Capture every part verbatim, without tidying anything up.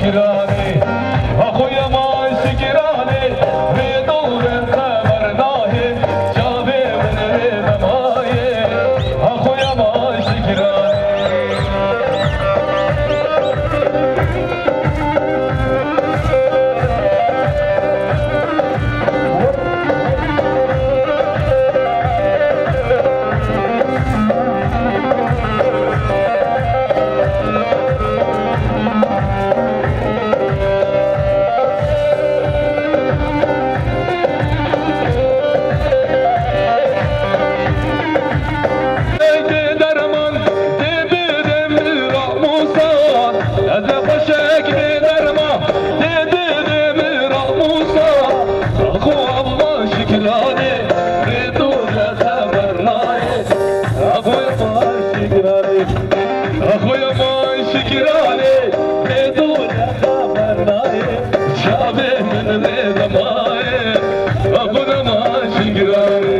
Şikiranê, ha xuya ma şikiranê, rê dor e xeber nayê, çavê min rê vemayê, ha xuya ma şikiranê. Derman, dê bide min ra Musa, ez ê xweşek bê derman, dê bide min ra Musa, xwe Amma şikiranê, bê tu ne xeber nayê, xwe Amma şikiranê. Axuya ma şikiranê, bê tu ne xeber nayê, çavê min rê vemayê, axuya ma şikiranê.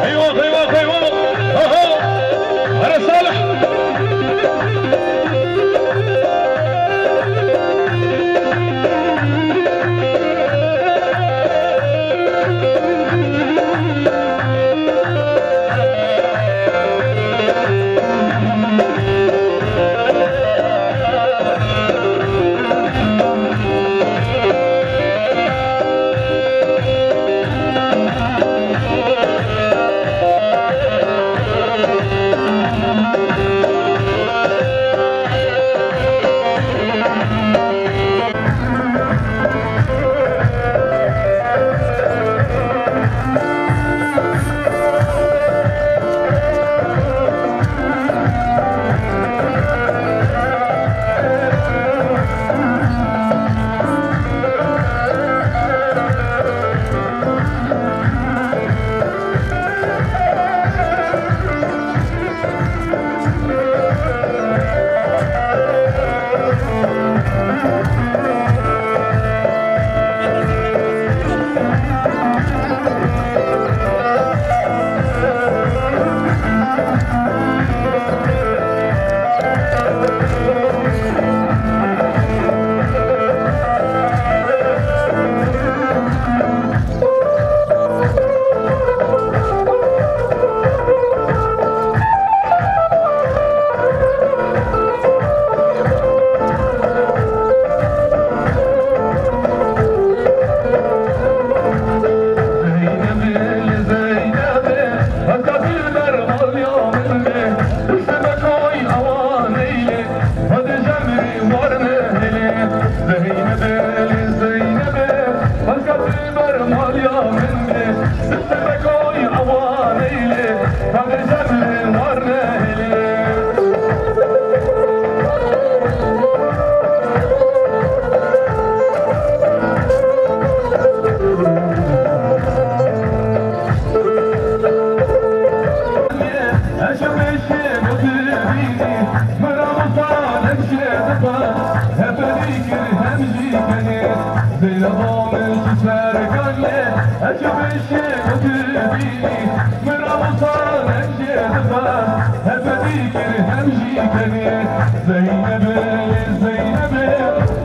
Eyvah, eyvah, eyvah. Aha. Here Salih. Zeynebe, li Zeynebe, hezka tu ber maliya min be, deste bekoy awanê le, hadi cemre warne hele. Zeynebe, Zeynebe,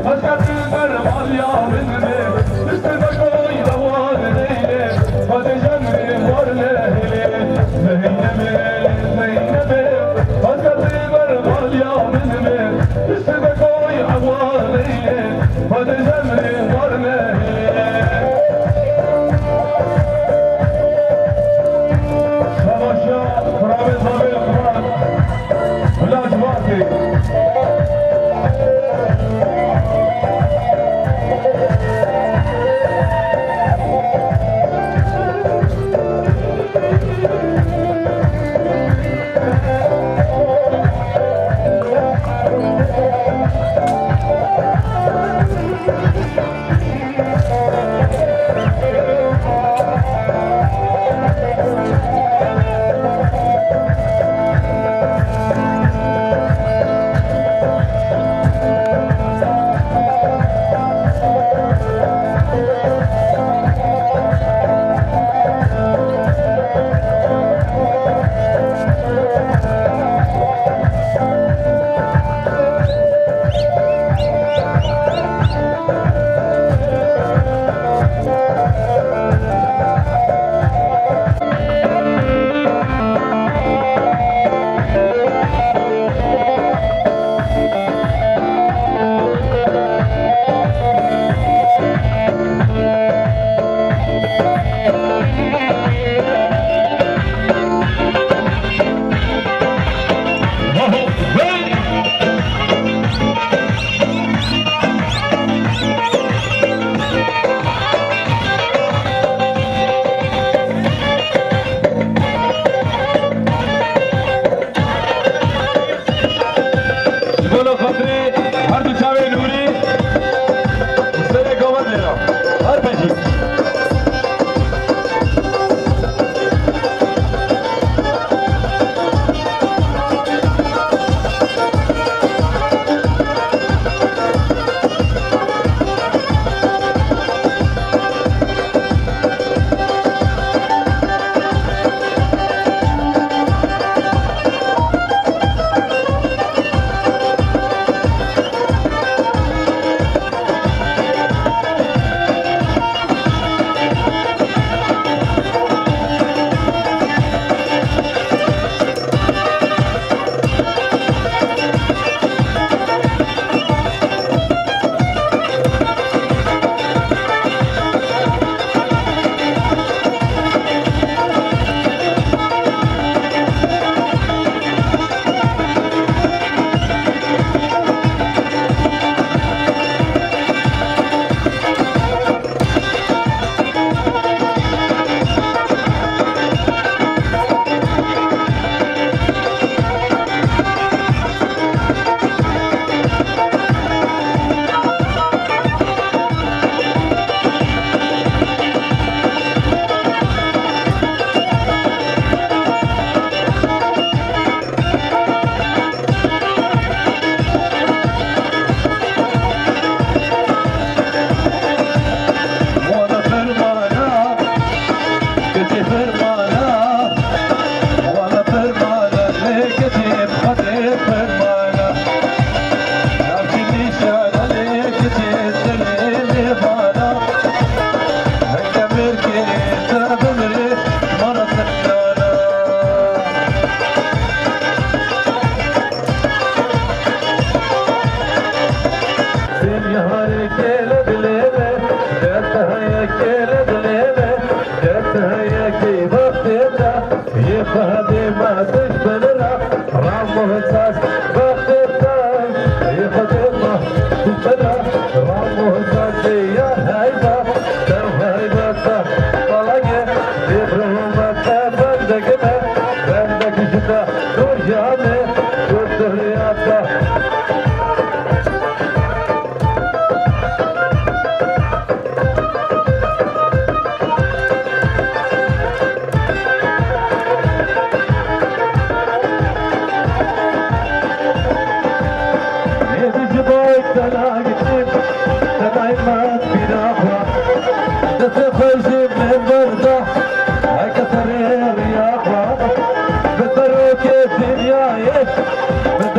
hezka tu ber maliya min be, deste bekoy awanê le, hadi cemre warne hele. Zeynebe, Zeynebe, hezka tu ber maliya min be, deste bekoy awanê le, hadi cemre warne hele. Savaşa, Kurabê Zavê Kurban, Bila Civatê.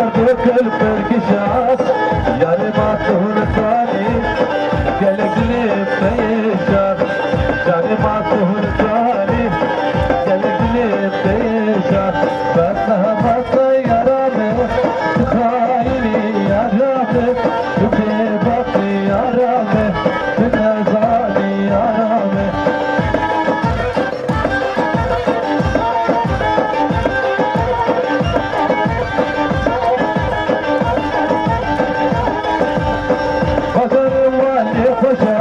Doktor Bergişa, yarê ma tu hûn zanî, gelek dilê me yêşa. Yarê ma tu hûn zanî, gelek dilê me yêşa. Bes hema te yara me, tu xayinî yara me, tu bêbaxtî yara me, tu nezanî yara me. Bajarê we lê xweş e,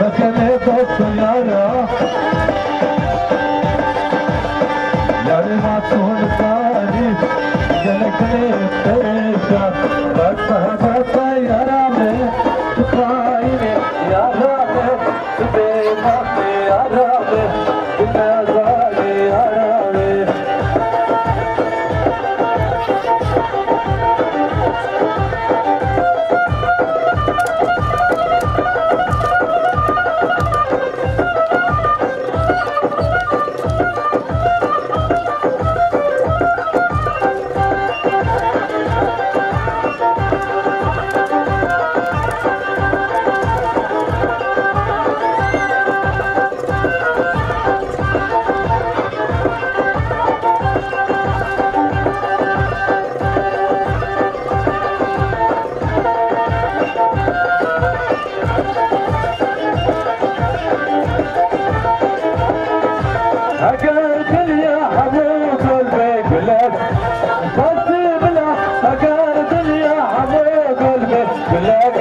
mekenê dost û yara. Yarê ma tu hûn zanî, gelek dilê pêşa. Bes hema te yara me, tu xayinê yara me. Bêbaxtî yara me, tu nezanî yara me. Eger dinya hemû gul be gulek, bes bila. Eger dinya hemû gul be gulek,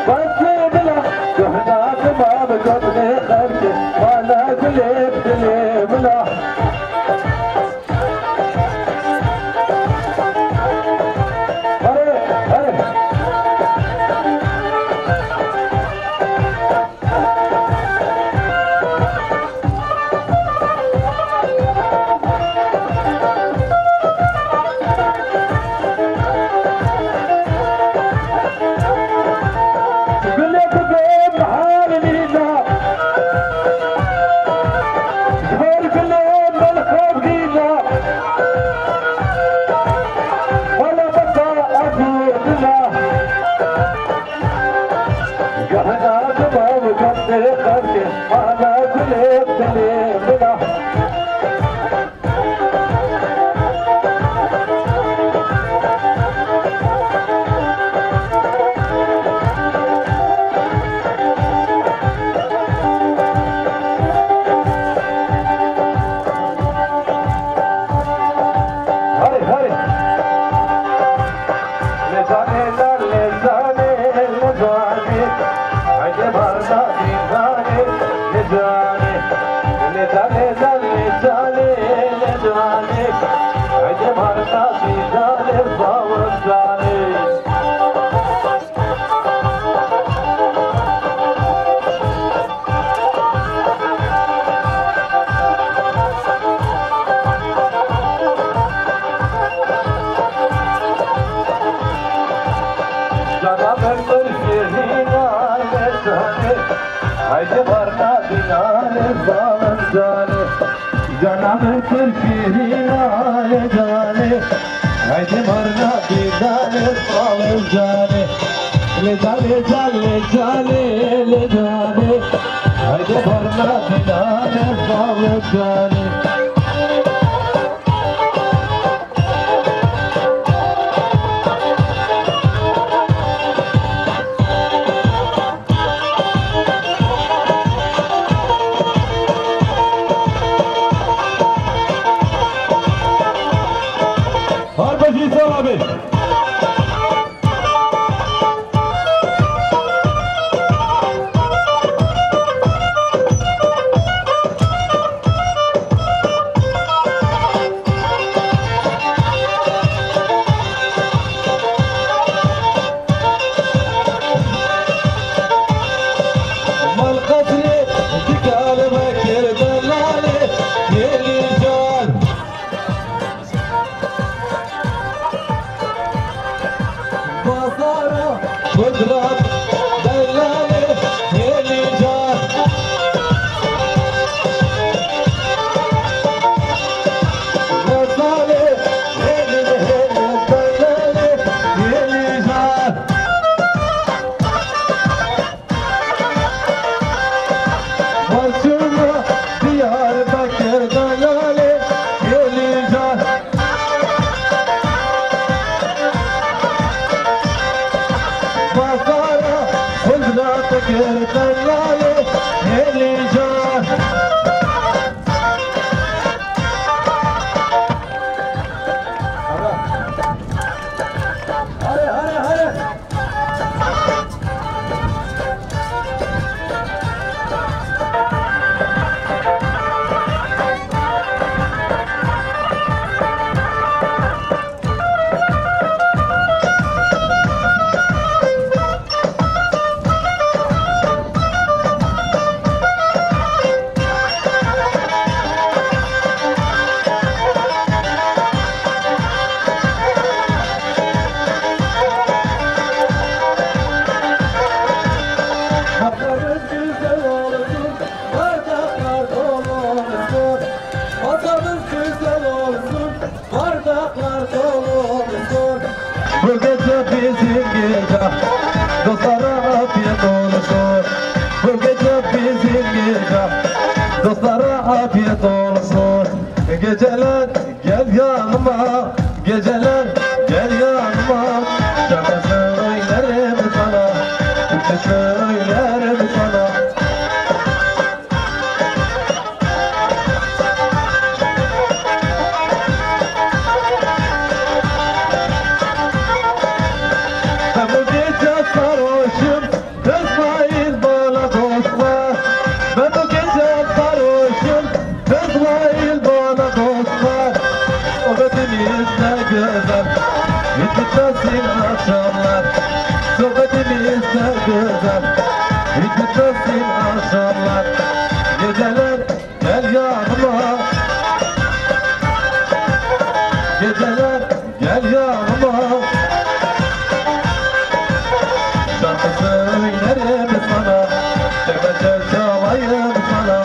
bes bila. Guhna dima bi gotinê xelkê, mane gulê bi dilê bila. Here, here. Gulê tu bê bahar nîna, ji ber gulê min xev nîna. Wele besa ez û dila. Gehna dima û gundê xelkê, ana gulê dilê mina. Hey, hey. Lê canê, lê canê, lê canê. Haydi barda lê canê, lê canê. Lê canê, lê canê, lê canê. Haydi barda lê canê, bawon canê. Cana min bir şirîna lê canê, haydi barna dîna lê bawon canê. Cana min bir şirîna lê canê, haydi barna dîna lê bawon canê. Lê canê, can, lê canê, lê canê, haydi barna dîna lê bawon canê. Her bejî sala be. Mal qesrê dikare me kir delalê yê lîcan. Bazara kudret delalê yê lîcan. Delalê yê lîcan. Lat kir tengalê hêlî can. Hare, hare, hare. Hakkımız güzel olsun, bardaklar dolu olsun. Masamız güzel olsun, bardaklar dolu olsun. Bu gece bizim gece, dostlara afiyet olsun. Bu gece bizim gece, dostlara afiyet olsun. Geceler gel yanıma, geceler gel yanıma. Şarkı söylerim sana, türkü söylerim sana. Ben bu gece sarhoşum, kızmayın bana dostlar. Ben bu gece sarhoşum, kızmayın bana dostlar. Sohbetimiz ne güzel, hiç bitmesin akşamlar. Sohbetimiz ne güzel, hiç bitmesin akşamlar. Geceler gel yanıma, geceler gel yanıma. Şarkı söylerim sana, çepeçe çalayım sana.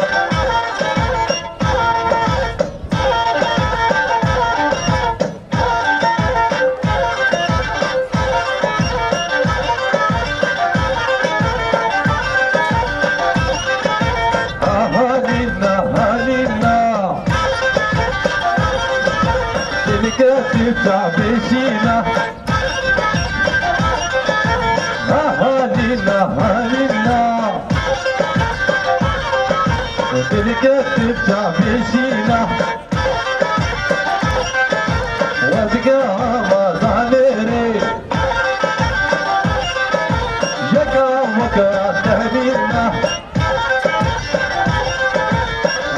Ahanina, hanina. Dilke tüta beşina. Ahanina, hanina. Dilke tüta beşina. Wezge ama zanêrê. Yeka weke tehmîna.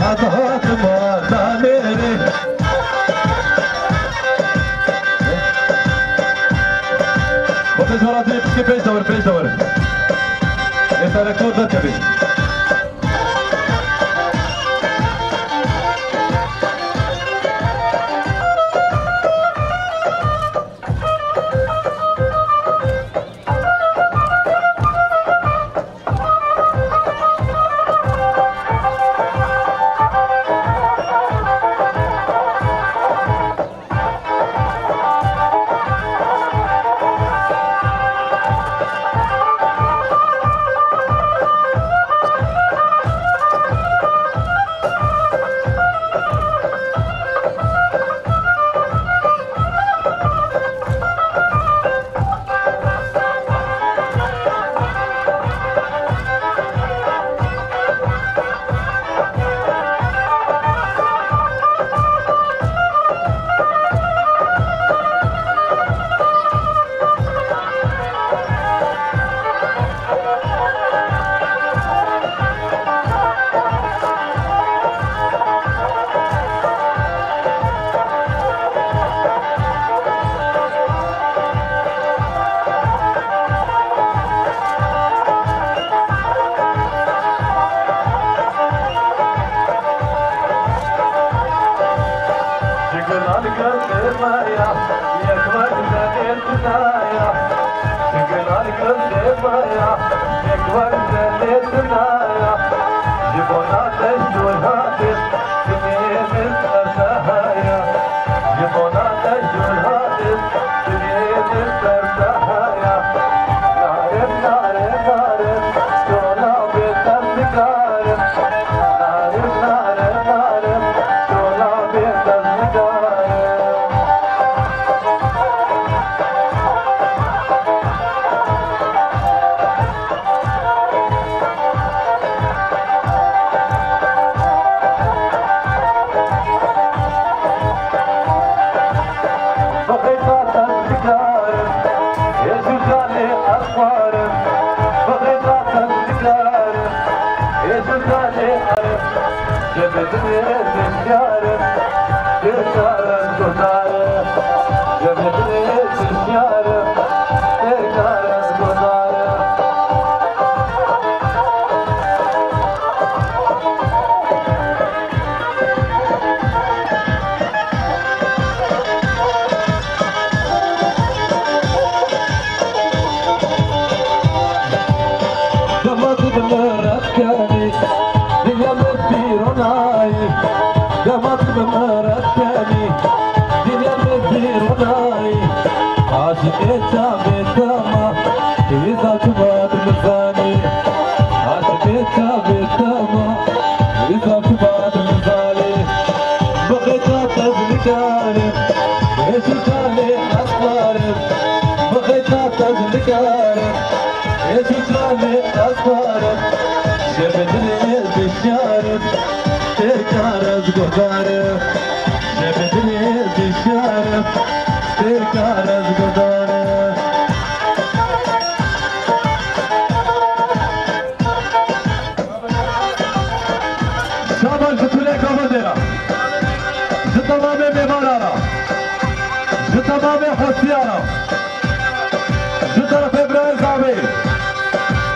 Ez hatim zanêrê. Weke jara dê pişkê pêş de wir, pêş de wir. Ê selektör derkevî. Ji gulan gundê me ya, yek wek zelê tune ya. Ji gulan gundê me ya, yek wek zelê tune ya. Ji bona te jûr hatî, dinyê min ser te heye. Ji bona te jûr hatî, dinyê min ser te heye. Narim, narim, narim, şola bê te nikarim. Narim, narim, narim, şola bê te nikarim. Dema tu bi min re dikenî, dinya min pîro nayî. Dema tu bi min re dikenî, dinya min pîro nayî. Aşiqê çavê te ma, hêza çima tu nizanî. Aşiqê çavê te ma, hêza çima tu nizanî. Bi xêta te ez nikarim, hêşî canê ez xwarim. Bi xêta te ez nikarim, hêşî canê ez xwarim. Şevê dilê dişyarim, têkar ez guhdarim. Şevê dilê dişyarim, têkar ez guhdarim. Şaban ji Tûlê Gavendê re, ji temamê mêvanan re, ji temamê hestiyan re, ji terefê birayê Zavê,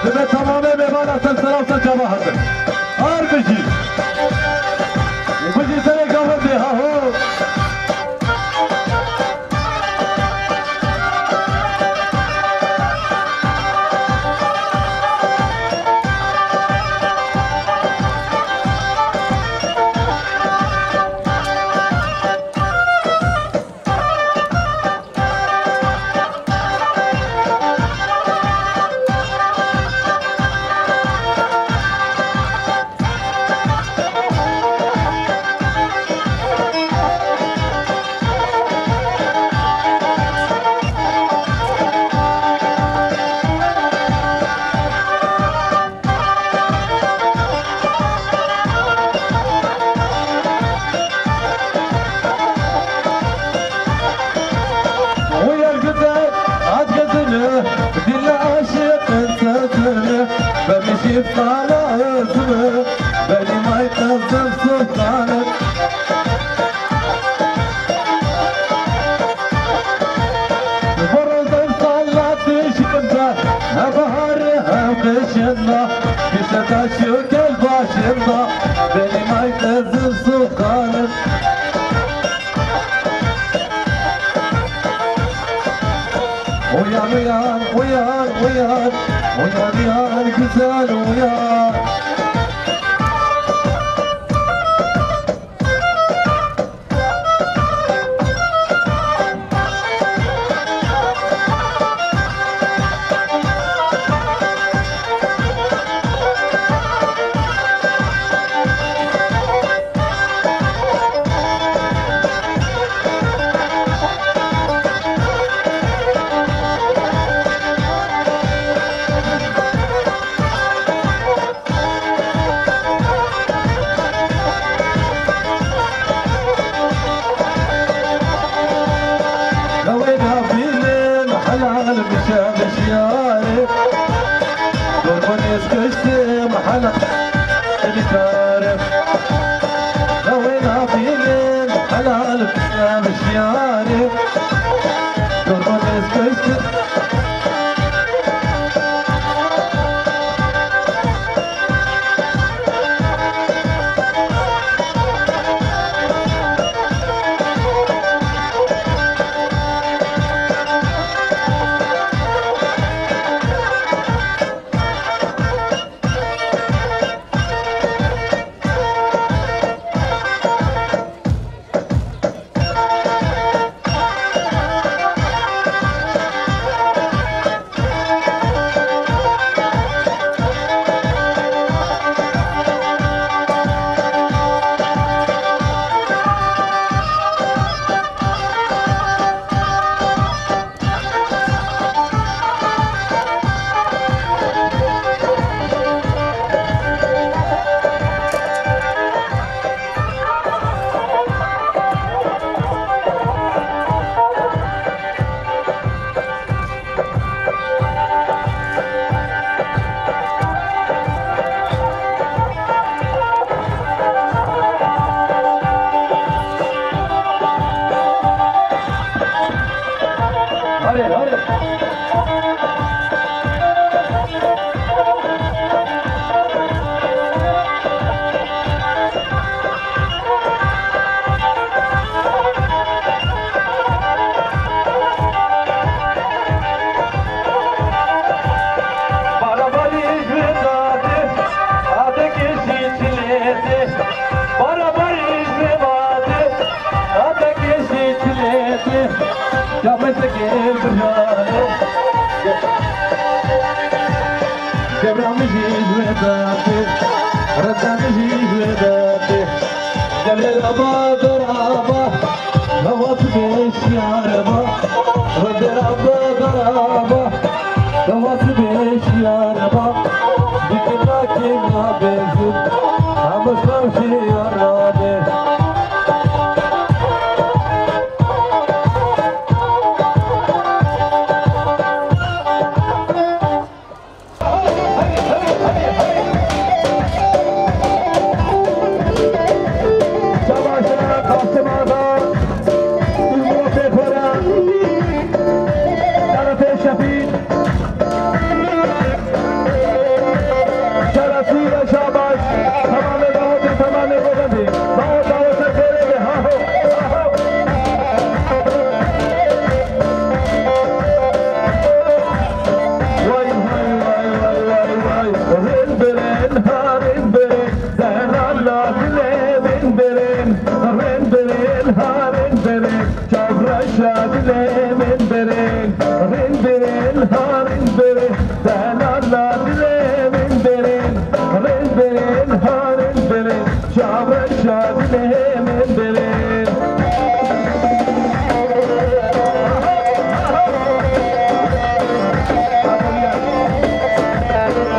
divê temamê mêvanan ser sera û ser çava hatin. Her bijî. Û bijî serê Gavendê, ha ho. Uyan güzel, aç gözünü, dinle aşığın sözünü. Ben bir şifa lazımı, benim ay kızım sultanım. Borazan sallat dişinde, ne baharı hem kışında, bir şey taşıyor gel başında, benim ay kızım sultanım. Uyan, uyan, uyan, uyan. Uyan, uyan, güzel uyan. Lewê nabînim helal mişe mişyarê. Dormanê kiştim helal nikarim. Lewê nabînim helal mişe mişyarê. Dormanê kiştim. Kevra min jî ji wê dertê, rida min jî ji wê dertê. Gelê raba deraba, hewa tu bê şiyar ba. Ride raba deraba, hewa tu bê şiyar ba. Dikina kêma bezin, hemû şev şiyar rabe. Şerefî ve şabaş. Tamamê dawetê, tamamê govendê. Dawet, dawet ser pêrê be. Ha ho, ha ho. Vay, vay, vay. Rin birin, ha rin birin. Delala dilê rin birin. Rin birin, ha rin birin. Çavreşa dilê min birin, rin birin, ha rin birin. Delala dilê min birin, rin birin, ha rin birin. Çavreşa dilê min birin.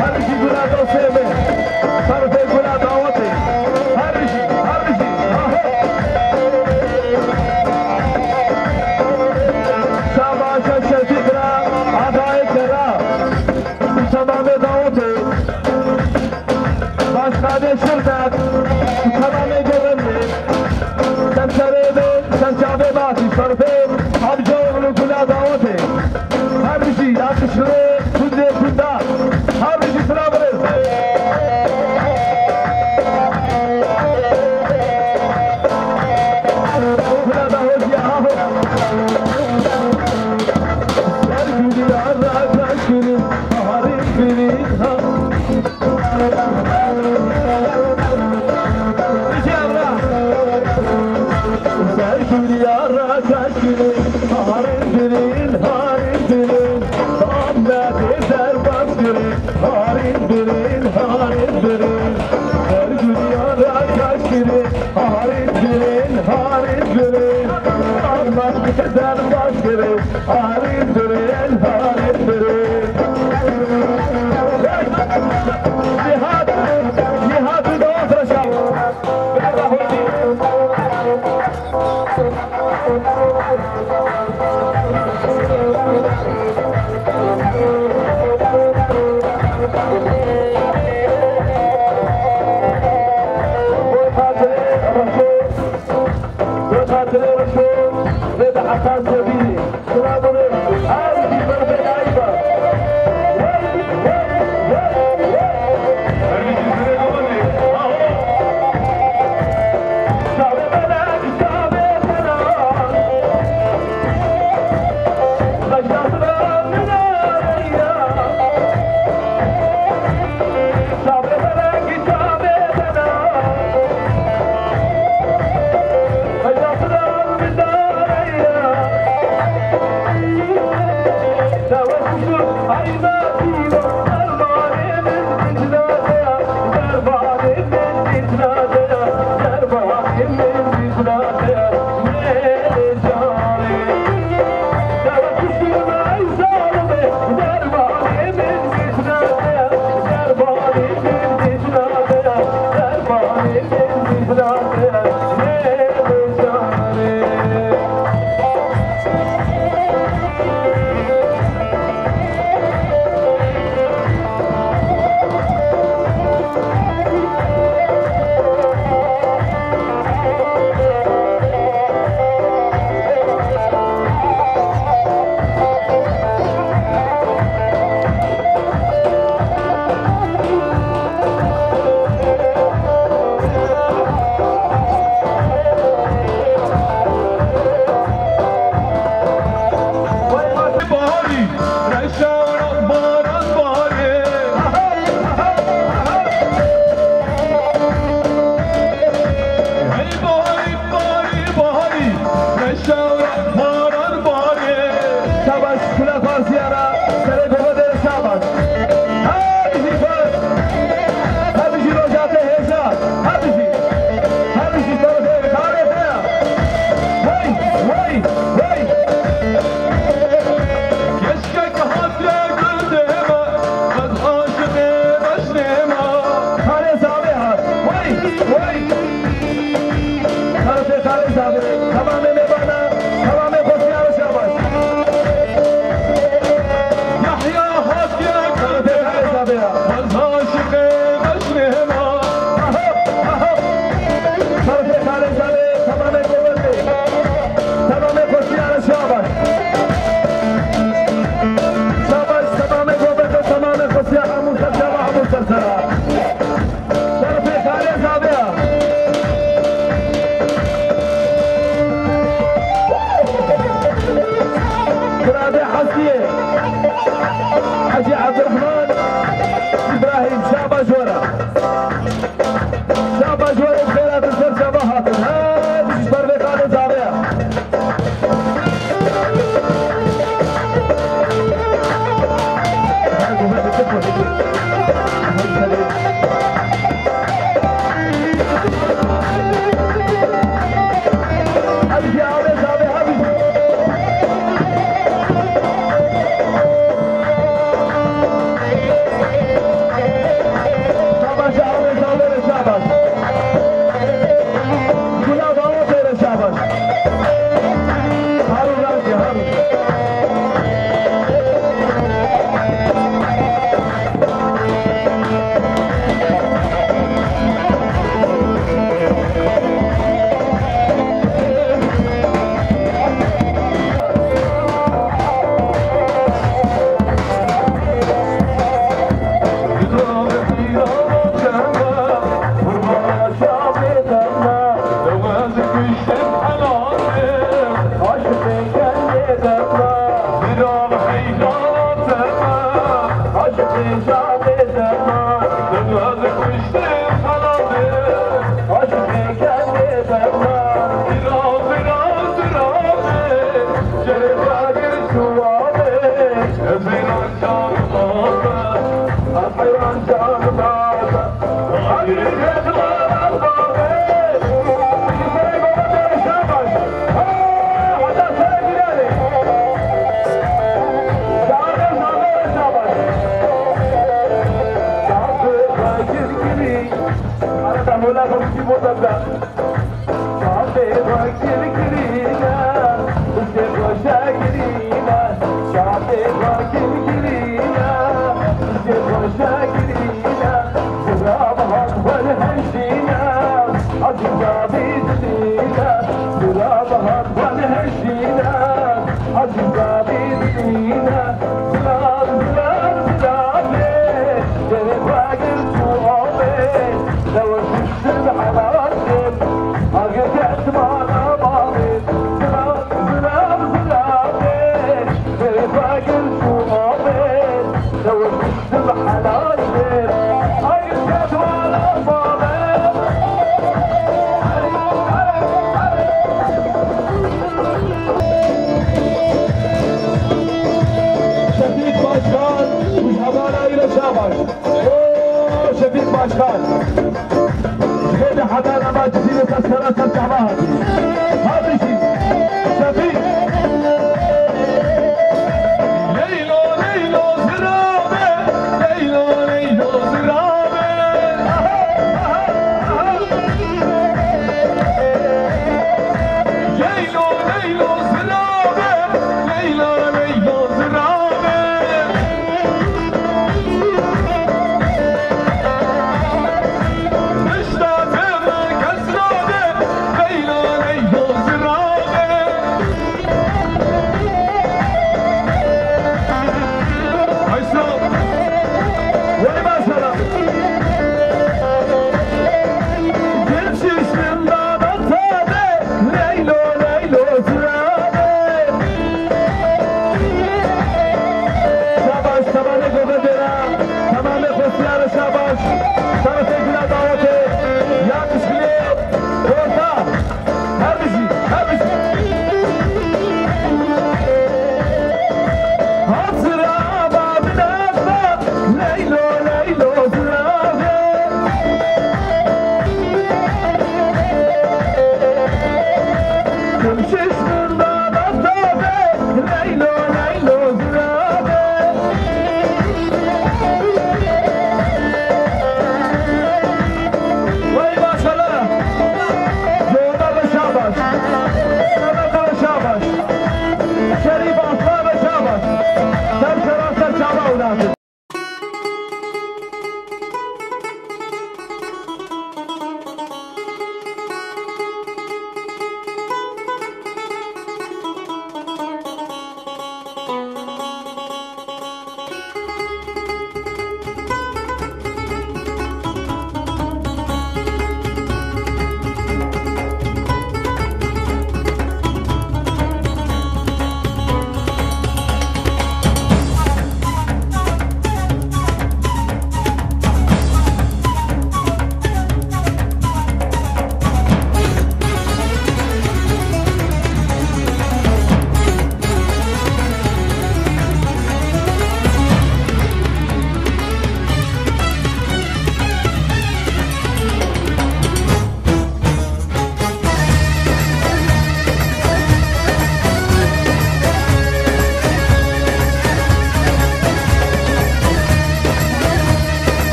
Her jî gula dostê min. Şerefê gula dawetê. Her jî, her jî. Şabaşa Şefîq ra, Adayê Kera. Tamamê dawetê. Başkanê şirket. Tamamê govendê. Sen serê bê, sen çavê batî. Şerefê Hemca oğlu gula dawetê. Her bijî yakışıklı, kundê kunda. Her bijî sıra vurun. Kula dawetê, aho. Ser gülü ara kaşkülü, harim biri ha. Ser diyara kaşkiri, harin dirin, harin dirin. Ahmet'e derbas kiri, harin dirin, harin dirin. Ser diyara kaşkiri, harin dirin, harin dirin. Ahmet'e derbas kiri. Harin dirin, harin dirin. Nihat, Nihat, devam et. Bi xatirê Reşo vê bi heqan tevînê. Sila bûne. Her jî ber bê ayî be. Her jî zirê bûne. Aho. Şavê belek, şavê belek. Reşa sila minare ya. Diyara serê govê dêre şabaş. Her bijî xwe. Her bijî rojatê hêja. Her bijî. Her bijî serê xalê te. Wey, wey, wey. Keşkek hatiye gundê me, ez aşiqê beşnê me. Xalê zavê hat. Wey, wey. Xalê, xalê zavê. Temamê mêvana, temamê xwestiyara şabaş. Yahya hatiye gundê me, ez aşiqê beşnê me. Aha, aha. Xalê, xalê zavê, temamê govê. Temamê xwestiyara şabaş. Şabaş, temamê govê, temamê xwestiya hemû ser çava, hemû ser sera. Şerefê xalê zavê ya. Biradê Hesiyê. Hecî Ebdurehman Îbrahîm, şabaş were. Şabaş were, xêra tu ser çava hatin. Her bijî şerefê xalê zavê ya. Şefîk Başkan, Rojavayê îro şabaş. Oo, Şefîk Başkan. Ji hêdî heta nava Cizîrê ser sera ser çava hatî. Hatî jî. Şefîk. Leylo, Leylo, zirabe. Leylo, Leylo, zirabe. Leylo, Leylo, zirabe. Leyla, Leyla, zirabe. Pişta te me kes nabe. Leyla, Leyla, zirabe.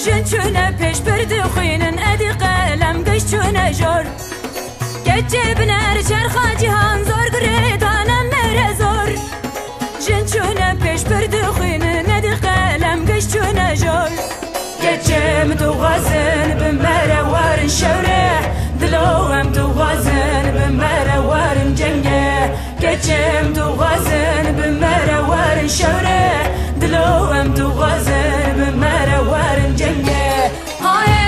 Jin çûne pêş pir dixwînin, edî qelem giş çûne jor. Keçê biner çerxa cîhan zor, girê dane mere zor. Jin çûne pêş pir dixwînin, edî qelem giş çûne jor. Keçê em dixwazin bi mere werin şewre, dilo em dixwazin bi mere werin cenge. Keçê em dixwazin bi mere werin şewre, dilo em dixwazin bi mere werin cenge. Hayê,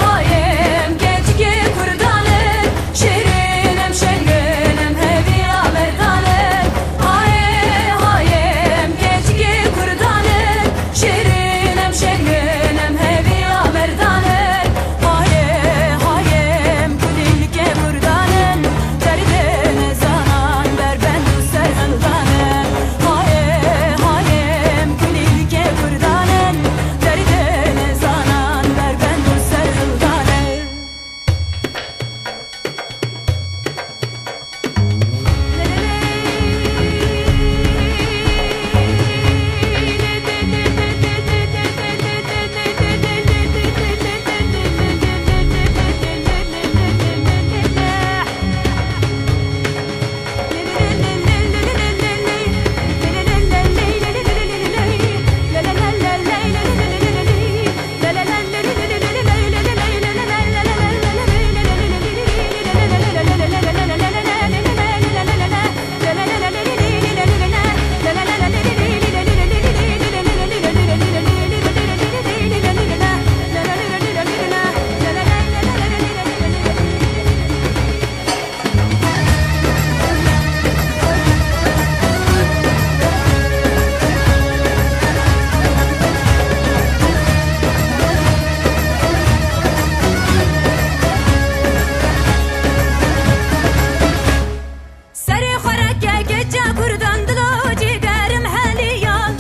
hayê, em keçikê Kurdan in, şêrîn em, şengin em, hêvî ya merdan in. Hayê, hayê, em keçikê Kurdan in, şêrîn em, şengin em, hêvî ya merdan in. Hayê, hayê, em kulîlkê Kurdan in, derdê nezanan berbend û serhildan in. Hayê, hayê, em kulîlkê Kurdan in, derdê nezanan berbend û serhildan in. Serê xwe reke keça Kurdan, dilo cîgerim heliyan.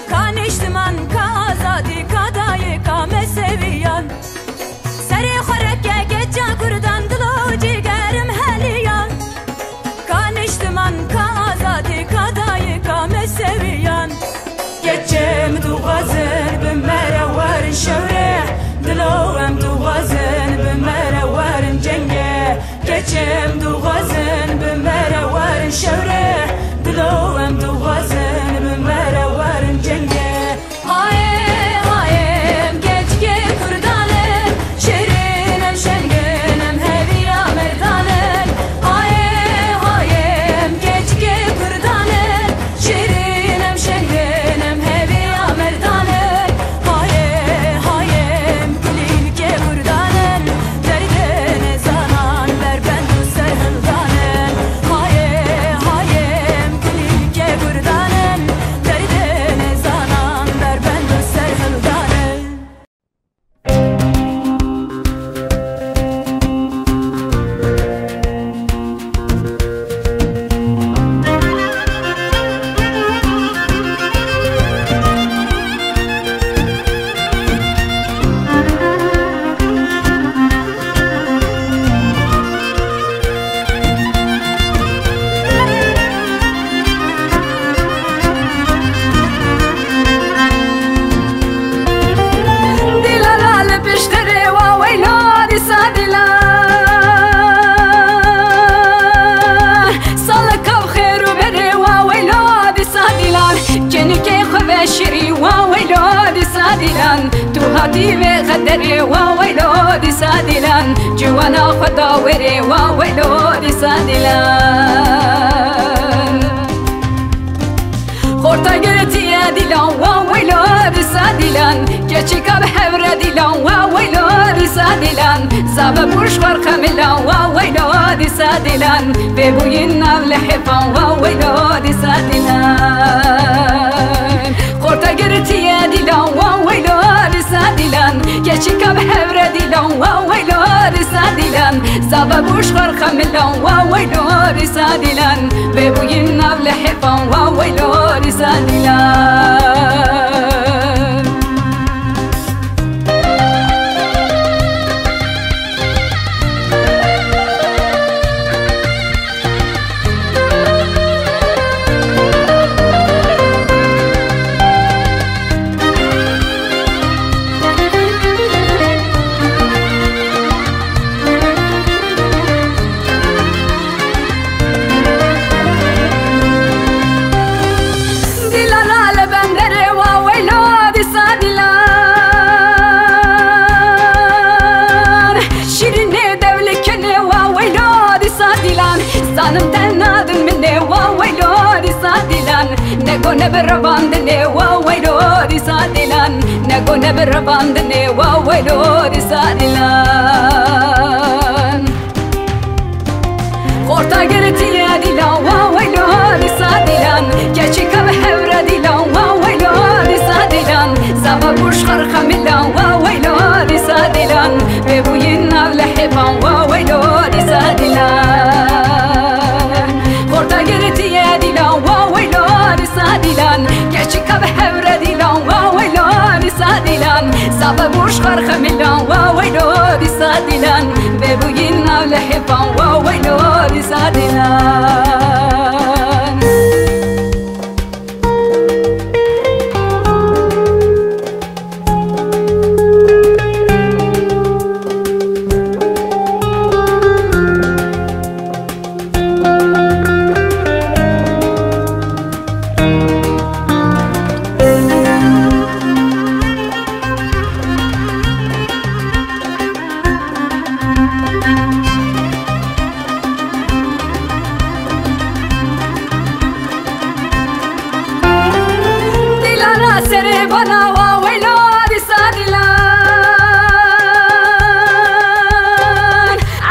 Ka niştiman, ka azadî, ka dayika me seviyan. Serê xwe reke keça Kurdan, dilo cîgerim heliyan. Ka niştiman, ka azadî, ka dayika me seviyan. Keçê em dixwazin bi mere werin şewre, dilo em dixwazin bi mere werin cenge. Keçê em dixwazin bi mere werin şewre, dilo em dixwazin bi mere werin cenge. Hayê, hayê, em keçikê Kurdan in, şêrîn em, şengin em, hêvî ya merdan in. Hayê, hayê, em keçikê Kurdan in, şêrîn em, şengin em, hêvî ya merdan in. Hayê, hayê, em kulîlkê Kurdan in, derdê nezanan berbend û serhildan in. Hayê, hayê, em kulîlkê Kurdan in, derdê nezanan berbend û serhildan in. Dîlana li pişterê wa weylo dîsa dîlan. Salika bi xêr û berê wa weylo dîsa dîlan. Kenikê xwe veşirî wa weylo dîsa dîlan. Tu hatî vê xeterê wa weylo dîsa dîlan. Ciwana xwe da wêrê wa weylo dîsa dîlan. Xorta girtiye dîlan wa weylo dîsa dîlan. Keçika bi hevre dîlan wa weylo dîsa dîlan. Zave bû ji xwe rixemila wa weylo dîsa dîlan. Vê bûyîn nav lihêfan wa weylo dîsa dîlan. Xorta girtiye dîlan wa weylo dîsa dîlan. Keçika bi hevre dîlan wa weylo dîsa dîlan. Zave bû ji xwe rixemila wa weylo dîsa dîlan. Vê bûyîn nav lihêfan wa weylo dîsa dîlan. Nebirevandinê wa weylo dîsa dîlan, nego nebirevandinê wa weylo dîsa dîlan. Xorta girtiye dîlan wa weylo dîsa dîlan, keçika bi hevre dîlan wa weylo dîsa dîlan, zava bûş xerxemilan wa weylo dîsa dîlan, bêbûyîn nav lehêfan wa weylo dîsa dîlan. Xorta girtiye dîlan wa weylo dîsa dîlan, keçika bi hevre dîlan wa weylo dîsa dîlan, zava bûş xerxemilan wa weylo dîsa dîlan, bêbûyîn nav lehêfan wa weylo dîsa dîlan. Dîlana serê bana wa weylo dîsa dîlan.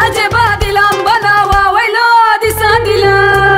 Ecêba dîlan bana wa weylo dîsa dîlan.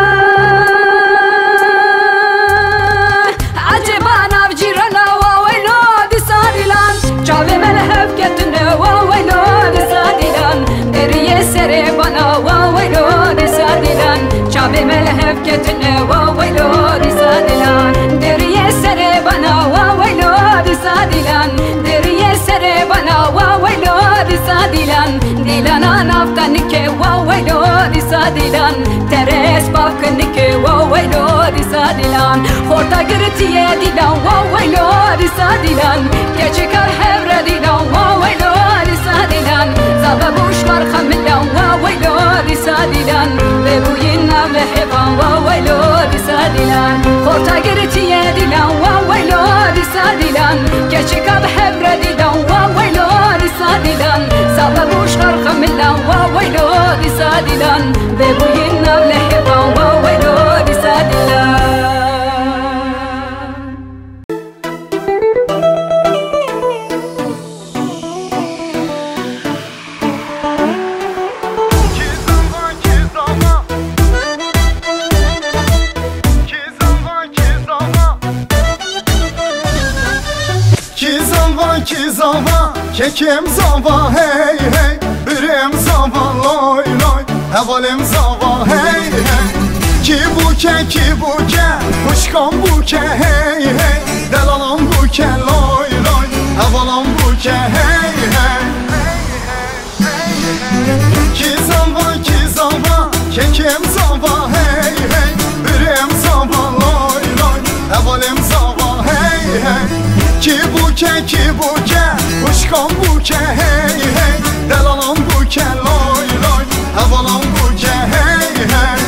Ecêba nav cîrana wa weylo dîsa dîlan. Çavê me li hev ketine wa weylo dîsa dîlan. Deriyê serê bana wa weylo dîsa dîlan. Çavê me li hev ketine wa weylo dîsa dîlan. Deriyê serê bana wa weylo dîsa dîlan. Deriyê serê bana wa weylo dîsa dîlan. Dîlana nav tenike wa weylo dîsa dîlan. Teres bav kinike wa weylo dîsa dîlan. Xorta girtiye dîlan wa weylo dîsa dîlan. Keçika hevre dîlan wa weylo dîsa dîlan. Zava bûş xerxemilan wa weylo dîsa dîlan. Bêbûyîn nav lehêfan wa weylo dîsa dîlan. Xorta girtiye dîlan wa weylo dîsa dîlan. Keçika bi hevre dîlan wa weylo dîsa dîlan. Zava bûş xerxemilan wa weylo dîsa dîlan. Bêbûyîn nav lehêfan wa weylo dîsa dîlan. Kî zava, kî zava, kekêm zava, hey, hey, birêm zava, loy, loy, hevalêm zava, hey, hey. Kî bûke, kî bûke, xwişkan bûke, hey, hey, delalan bûke, loy, loy, hevalan bûke, hey, hey. Kî zava, kî zava, kekêm zava, hey, hey, birêm zava, loy, loy, hevalêm zava, hey, hey. Kî bûke, kî bûke, xwişkan bûke, hey, hey, delalan bûke, loy, loy, hevalan bûke, hey, hey.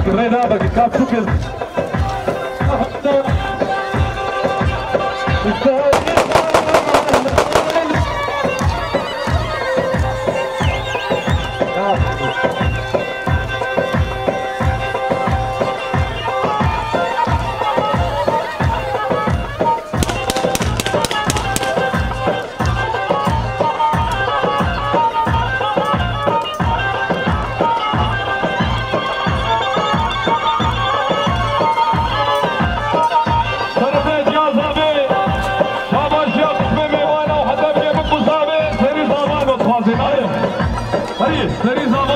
Rêda bagi kap çûkin. Serefet ya zavê, şabaşiya qismê mêvana û heta bike biku zavê, serî zavan got xwazê, nayê. Herî, serî zavan.